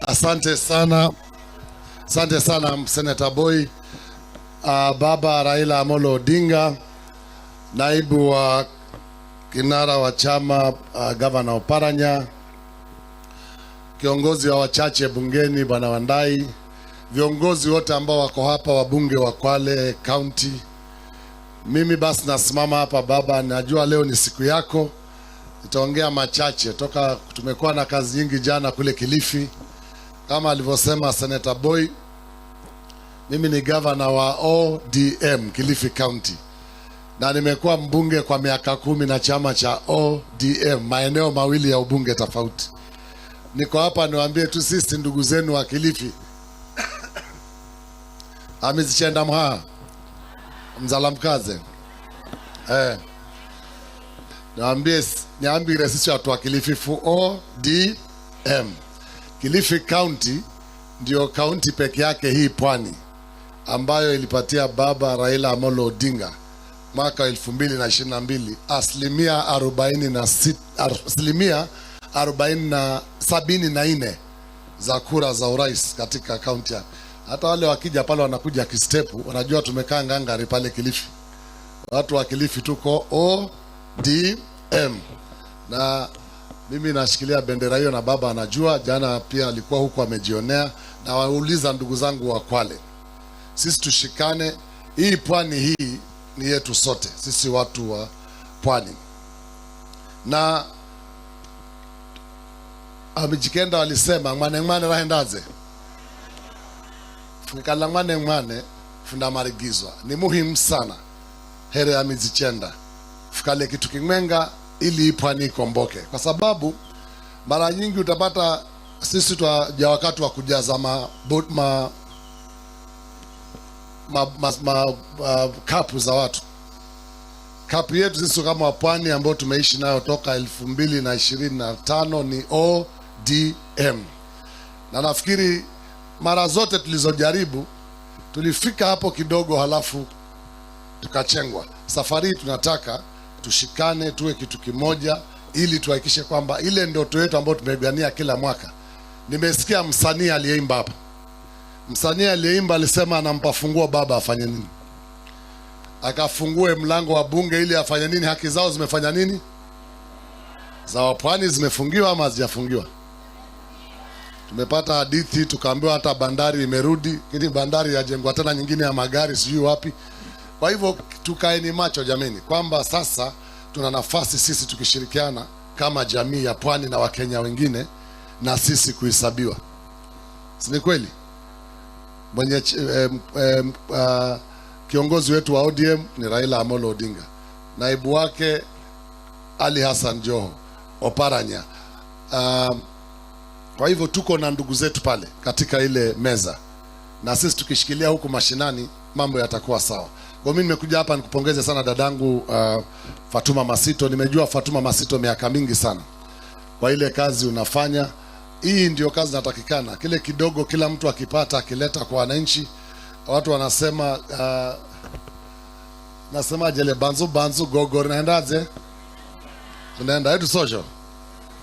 Asante sana, asante sana, Senator Boy. Baba Raila Amolo Odinga, naibu wa kinara wa chama, Gavana Oparanya, kiongozi wa wachache bungeni, Bwana Wandayi, viongozi wote ambao wako hapa, wabunge wa Kwale County. Mimi basi nasimama hapa baba, najua leo ni siku yako, nitaongea machache toka tumekuwa na kazi nyingi jana kule Kilifi. Kama alivyosema Senator Boy, mimi ni gavana wa ODM Kilifi County na nimekuwa mbunge kwa miaka 10 na chama cha ODM, maeneo mawili ya ubunge tofauti. Niko hapa niwaambie tu sisi ndugu zenu wa Kilifi, amizichenda mhaa mzalamkaze, eh. Niwaambie, niambire sisi watu wa Kilifi fu ODM. Kilifi County ndio kaunti peke yake hii pwani ambayo ilipatia baba Raila Amolo Odinga mwaka 2022 asilimia 46, asilimia arobaini na 74 za kura za urais katika kaunti ya. Hata wale wakija pale wanakuja kistepu, wanajua tumekaa ngangari pale Kilifi. Watu wa Kilifi tuko ODM na mimi nashikilia bendera hiyo, na baba anajua. Jana pia alikuwa huku amejionea, na wauliza ndugu zangu wa Kwale, sisi tushikane. Hii pwani hii ni yetu sote, sisi watu wa pwani. Na Amijikenda walisema mwane mwane rahendaze funikala mwane mwane fundamarigizwa. Ni muhimu sana here ya Mizichenda fukale kitu kimwenga ili hii pwani ikomboke, kwa sababu mara nyingi utapata sisi twaja wakati wa kujaza ma, ma, ma, ma, ma, kapu za watu. Kapu yetu sisi kama wapwani ambao tumeishi nayo toka 2025 ni ODM, na nafikiri mara zote tulizojaribu tulifika hapo kidogo, halafu tukachengwa. Safari hii tunataka tushikane, tuwe kitu kimoja, ili tuhakikishe kwamba ile ndoto yetu ambayo tumepigania kila mwaka. Nimesikia msanii aliyeimba hapa, msanii aliyeimba alisema anampa funguo baba afanye nini? Akafungue mlango wa bunge ili afanye nini? Haki zao zimefanya nini? Za wapwani zimefungiwa ama hazijafungiwa? Tumepata hadithi tukaambiwa hata bandari imerudi, lakini bandari yajengwa tena nyingine ya magari sijui wapi. Kwa hivyo tukaeni macho jameni, kwamba sasa tuna nafasi sisi tukishirikiana kama jamii ya pwani na Wakenya wengine na sisi kuhesabiwa, si ni kweli? Mwenye kiongozi wetu wa ODM ni Raila Amolo Odinga, naibu wake Ali Hassan Joho Oparanya. Kwa hivyo tuko na ndugu zetu pale katika ile meza, na sisi tukishikilia huku mashinani mambo yatakuwa sawa. Kwa mimi nimekuja hapa nikupongeze sana dadangu, Fatuma Masito. Nimejua Fatuma Masito miaka mingi sana kwa ile kazi unafanya. Hii ndio kazi inatakikana. Kile kidogo kila mtu akipata akileta kwa wananchi, watu wanasema, nasemaje ile banzu banzu gogo naendaje? Tunaenda yetu social.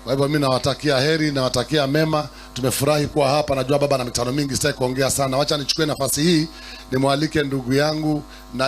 Kwa hivyo mimi nawatakia heri, nawatakia mema. Tumefurahi kuwa hapa. Najua baba na mikutano mingi, sitaki kuongea sana. Wacha nichukue nafasi hii nimwalike ndugu yangu na